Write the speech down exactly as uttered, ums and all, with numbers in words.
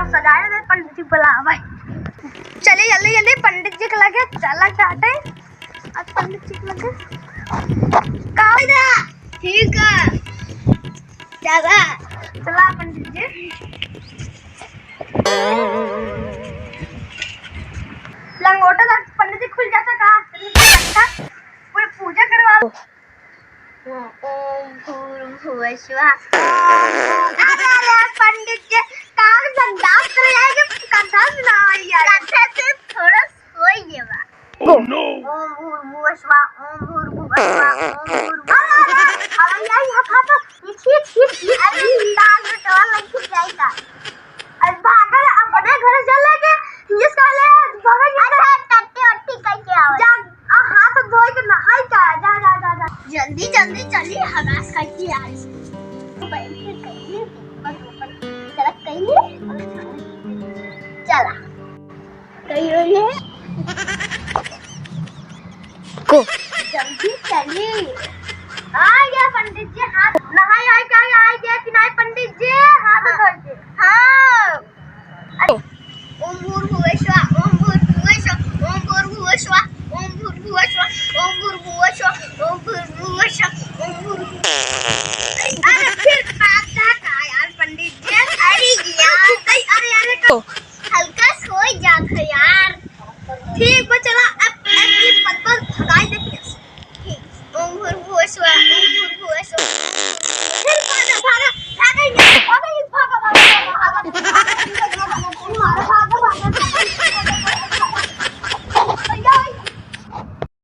सजाए दे, पंडित जी बुलावे। चली जल्दी जल्दी पंडित जी के लगे, चला चाटे। आज पंडित जी के लगे। का हो दा? ठीक है। चला। चला पंडित जी।